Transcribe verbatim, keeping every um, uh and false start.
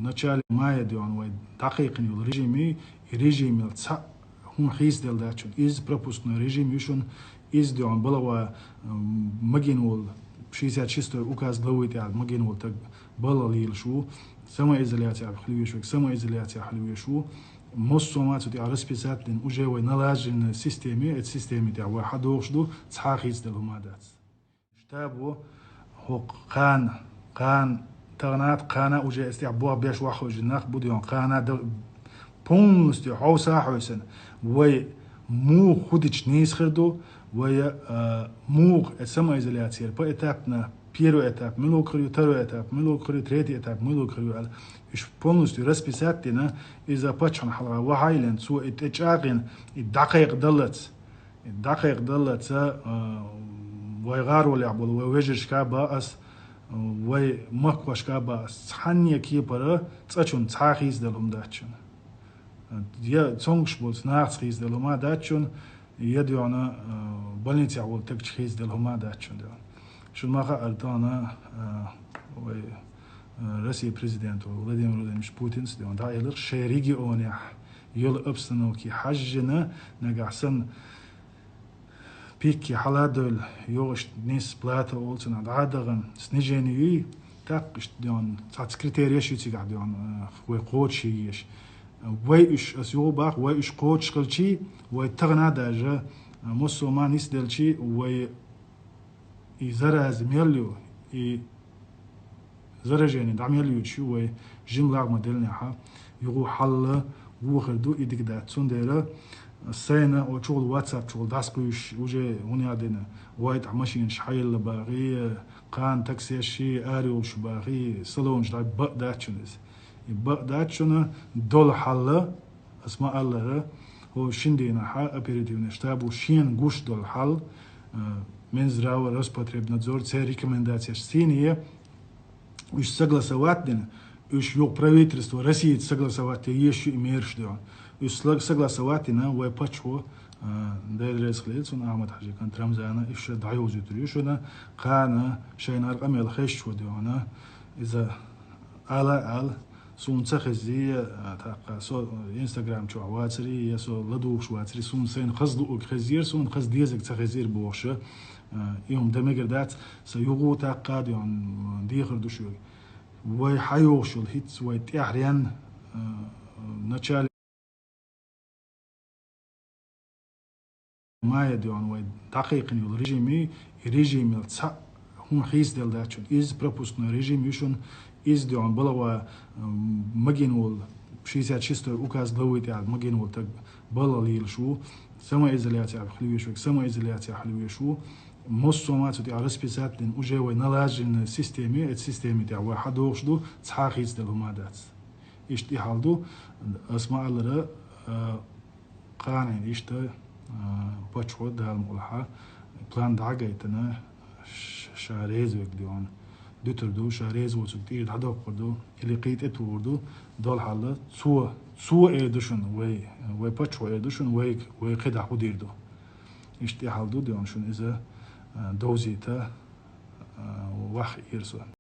Начале мая дегӀан вай дӀакхайкхина йолу режим, и режимел цхьаъ хӀума хийцаделла дац шуна. Иза пропускной режим ю шуна, иза дегӀан балагӀа, м, магийна волу, шестьдесят шестой указ главы тӀехь магийна волу таг балла лелаш ву, самоизоляция хила веш ву, самоизоляция хила веш ву. Массо а ма цу тӀехь расписать дина, уже вай налаженная система, эта система тӀехь вай хьадогӀуш ду, цхьа а хийцаделла хӀума дац. Штабо хӀокху кхана, кхана, таханат кхана уже эс тӀехь бох беш ваххуьйжина нах бу дегӀан кхана д-, полностью хьовса а хьовсина, вай муха хӀу дича нийса хир ду, вай, а, муха эта самоизоляция поэтапно, первый этап муьлуг хир ю, второй этап муьлуг хир ю, третий этап муьлуг хир ю аьлла. Уьш полностью расписать дина, иза паччахьна хьалха вахьайлина, цо и тӀечӀагӀйина, и дӀакхайкхадаллалц. ДӀакхайкхадаллалц, а, вай гӀаролехь болу вай вежаршка а боху ас, а, вай махкошка а боху ас, цхьанне кепара цӀа чунна цхьа а хийцаделла хӀума дац шуна. Я цомгуш болчу нахаца хийцаделла хӀума дац шуна, я дегӀана, а, больницехь волу тагча хийцаделла хӀума дац шуна дегӀана. Шуна ма хаьара тахана, а, вай, а, Россия президента Владимир Владимирович Путинс дегӀана дӀаэлира шайн регионехь йолу обстановки хьаьжжина, нагахь санна пик хьала а девлла, йогӀуш нисса плато олу цунах дӀа а дахана, снижение юй, тӀаккха иштта дегӀана, цхьацца критерияш ю цигахь дегӀана, а, вай кхочушъеш. Вай уьш, ас юха боху, вай уьш кхочушхилчий, вай тахана а даже, а, массо а ма нисделчий, вай и зараза мел ю, и заражение дӀа мел юьйцуш ю вай жимма лахма деллехьа, юха хьалла вохур ду, и дика дац. Цундела сайна оцу чухула WhatsApp чухула дӀасакхуьйсуш уже хӀун яздина, вай тӀехь машинаш хьаелла бахий, кхана таксешший, ара йолуш бахий, салонаш дӀа бакъ дац шуна иза. И бакъ дац шуна долу хьалла, ас ма-аллара, хӀо шина дийнахьа оперативный штабо шена гуш долу хьал, а, Минздрава, Роспотребнадзор, церан рекомендацеш сийне, уьш согласовать дина, уьш юха правительство Россица согласовать дина, еш шу и мераш дегӀана. Уьш слаг-, согласовать дина, вай паччахьо, а, Дела реза хилийла цунна, Ахьмад-Хьаьжин кӀант Рамзана, уьш дӀайовзуьйтур ю шуна, кхана шайна къамел хезчо дегӀана, иза ала а аьлла, суна ца хезий, а, тӀаккха со Instagram чохь вацарий, я со ладугӀуш вацарий, суна сайна хаза луург хезира, суна хаза дезарг ца хезира бохуш, а, и хӀума дан мегар дац, сан юха а тӀаккха а дегӀана дехар ду шуьга. Вай хьайогӀуш йолу хӀинца вай тӀаьхьаренна, а, начале мая дегӀана вай дӀакхайкхина йолу режим, и режимел цхьаъ хӀума хийцаделла дац шуна. Иза пропускной режим ю шуна, иза дегӀана балагӀа, м, магийна волу, шестьдесят шестой указ главы тӀехь магийна волу таг балла лелаш ву, самоизоляция хила веш ву, самоизоляция хила веш ву. Массо а ма цу тӀехь расписать дина, уже вай налаженная система, эта система тӀехь вай хьадогӀуш ду, цхьа а хийцаделла хӀума дац. Иштта и хьал ду, ас ма-аллара, а, кхана иштта, а, паччахьо Дала мукъалахь план дӀагайтина, ш-, ша реза верг дегӀана дуьтур ду, ша реза воцург тӀера дӀадоккхур ду, или кхин тӀе тухур ду, долу хьалла цо, цо эр ду шуна, вай, вай паччахьо эр ду шуна, вай, вай кхидӀа хӀу дийр ду. Иштта и хьал ду дегӀана шуна иза, а, довзийта, а, ваха эр со.